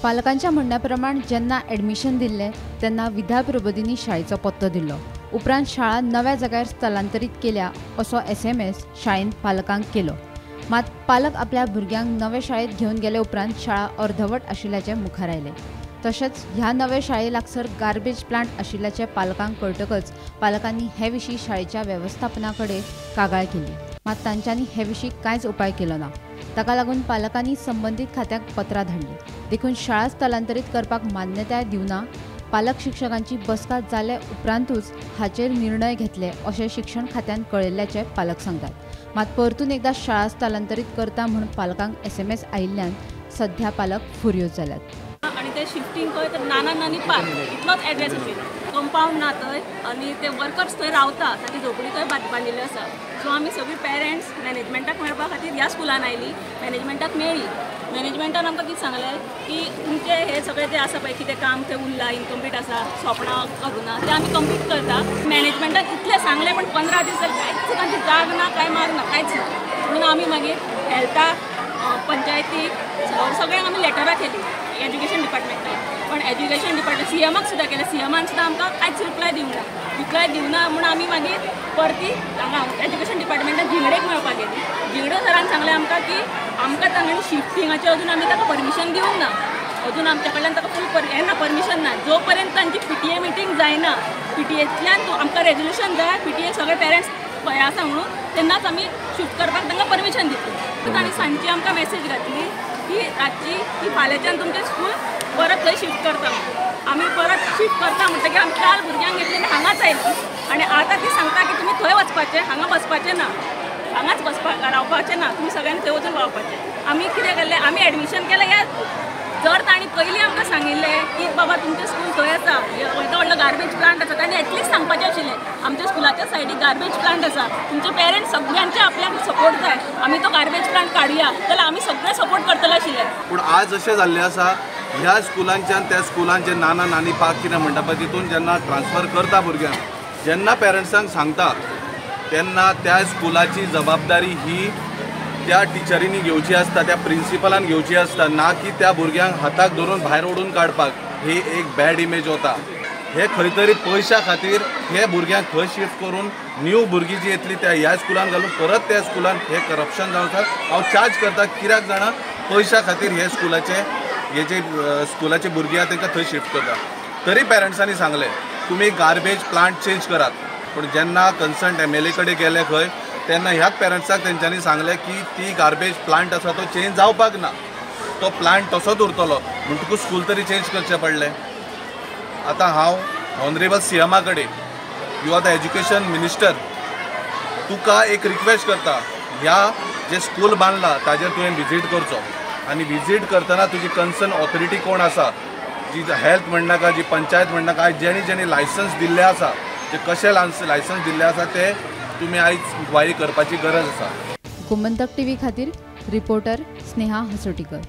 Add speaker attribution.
Speaker 1: पालकांच्या म्हणण्या प्रमाण जेन्ना एडमिशन दिल्लें तेन्ना विद्या प्रबोधिनी शाळेचो पत्तो दिल्लो. उपरांत शाळा नव्या जाग्यार स्थलांतरीत केल्या असो SMS शाळेन पालकांक केलो. मात पालक आपल्या भुरग्यांक नवे शाळेत घेवन गेले उपरांत शाळा अर्धवट आशिल्ल्याचें मुखार आयलें. तशेंच ह्या नवे शाळे लागसर गार्बेज प्लांट आशिल्ल्याचें पालकांक कळटकच पालकांनी हे विशीं शाळेच्या वेवस्थापना कडेन कागाळ केली. मात तांच्यांनी हे विशीं कांयच उपाय केलो ना. ताका लागून पालकांनी संबंदीत खात्याक पत्रां धाडली. देखून शाळा स्थलांतरीत करपाक मान्यताय दिवना. पालक शिक्षकांची बसका जाले उपरांतूच हाचेर निर्णय घेतले अशें शिक्षण खात्यान कळयल्ल्याचें पालक सांगतात. मात परतून एकदा शाळा स्थलांतरीत करता म्हूण पालकांक SMS आयिल्ल्यान सध्या पालक फुर्योज जाल्यात.
Speaker 2: आनी ते शिफ्टींग खंय तर नाना नानी पार्क इतलोच एड्रेस आशिल्लो. कंपावंड ना थंय आनी ते वर्कर्स थंय रावता, तांची झोपडी थंय बांदिल्ली आसा. सो आमी सगळीं पेरंट्स मॅनेजमेंटाक मेळपा खातीर ह्या स्कुलान आयली. मॅनेजमेंटाक मेळ्ळी. मॅनेजमेंटान आमकां कितें सांगलें की तुमचें हें सगळें जें आसा पळय कितें काम थंय उरलां, इनकम्प्लीट आसा, सोपणां करूं ना, तें आमी कंप्लीट करता. मॅनेजमेंटान इतलें सांगलें पण 15 दीस जाले कांयच तांची जाग ना, कांय माग ना, कांयच ना. म्हणून आमी मागीर हेल्थाक, पंचायतीक सगळ्यांक आमी लेटरां केली एज्युकेशन डिपार्टमेंटाक. पण एज्युकेशन डिपार्टमेंट CMाक सुद्दां केलें. CMान सुद्दां आमकां कांयच रिप्लाय दिवंक ना. रिप्लाय दिवना म्हूण आमी मागीर परती हांगा एज्युकेशन डिपार्टमेंटान झिंगडेक मेळपाक गेली. झिंगडे सरान सांगलें आमकां की आमकां तांणी शिफ्टिंगाचें अजून आमी ताका परमिशन दिवंक ना, अजून आमच्या कडल्यान ताका फूल हें ना, परमिशन ना. जो पर्यंत तांची PTA meeting जायना, PTAंतल्यान आमकां रेजोल्युशन जाय, PTA सगळे पेरंट्स खंय आसा म्हणून, तेन्नाच आमी शिफ्ट करपाक तांकां परमिशन दितली. तांणी सांजची आमकां मॅसेज घातली की रातची की फाल्यांच्यान तुमचें स्कूल परत थंय शिफ्ट करता. आमी परत शिफ्ट करता म्हणटकीर आमी काल भुरग्यांक घेतली आनी हांगाच आयली. आनी आतां ती सांगता की तुमी थंय वचपाचें, हांगा बसपाचें ना, हांगाच बसपाक रावपाचें ना, तुमी सगळ्यांनी थंय वचून रावपाचें. आमी कितें केल्लें, आमी एडमिशन केलें. ह्या जर तांणी पयलीं आमकां सांगिल्लें की बाबा तुमचें स्कूल थंय आसा, येदो व्हडलो गार्बेज प्लांट आसा, तांणी एटलिस्ट सांगपाचें आशिल्लें आमच्या स्कुलाच्या सायडीक गार्बेज प्लांट आसा, तुमचे पेरंट्स सगळ्यांचे आपल्याक सपोर्ट जाय, आमी तो गार्बेज प्लांट काडया, जाल्यार आमी सगळे सपोर्ट करतले आशिल्ले.
Speaker 3: पूण आज अशें जाल्लें आसा, ह्या स्कुलांच्यान त्या स्कुलांचे नाना नानी पार्क कितें म्हणटा पळय तितून जेन्ना ट्रान्सफर करता भुरग्यांक, जेन्ना पेरंट्सांक सांगता तेन्ना त्या स्कुलाची जबाबदारी ही त्या टिचरींनी घेवची आसता, त्या प्रिंसिपलान घेवची आसता, ना की त्या भुरग्यांक हाताक धरून भायर ओडून काडपाक. ही एक बॅड इमेज वता. हे खंय तरी पयशा खातीर हे भुरग्यांक खंय शिफ्ट करून न्यू भुरगीं जी येतली त्या ह्या स्कुलान घालून परत त्या स्कुलान हे करप्शन जावन आसा. हांव चार्ज करता कित्याक जाणा, पयशा खातीर हे स्कुलाचे हे जे स्कुलाचे भुरगीं आसा तांकां थंय शिफ्ट करता. तरी पेरंट्सांनी सांगलें तुमी गार्बेज प्लांट चेंज करात. पूण जेन्ना कन्सर्न MLA कडेन गेले खंय तेन्ना ह्याच पेरंट्साक तेंच्यांनी सांगलें की ती गार्बेज प्लांट आसा तो चेंज जावपाक ना, तो प्लांट तसोच उरतलो, म्हणटकूच स्कूल तरी चेंज करचें पडलें. आतां हांव ऑनरेबल CMा कडेन, you are the education minister, तुका एक रिक्वेस्ट करता, ह्या जे स्कूल बांदला ताजेर तुवें विजीट करचो आनी विजीट करतना तुजी कन्सर्न ऑथॉरिटी कोण आसा, जी हेल्थ म्हणनाका, जी पंचायत म्हणनाका, जेणी जेणी लायसन्स दिल्लें आसा, जे कशें लायसन्स दिल्लें आसा ते तुमी आयज इन्क्वायरी करपाची गरज आसा.
Speaker 1: गोमंतक टीव्ही खातीर रिपोर्टर स्नेहा हसोटीकर.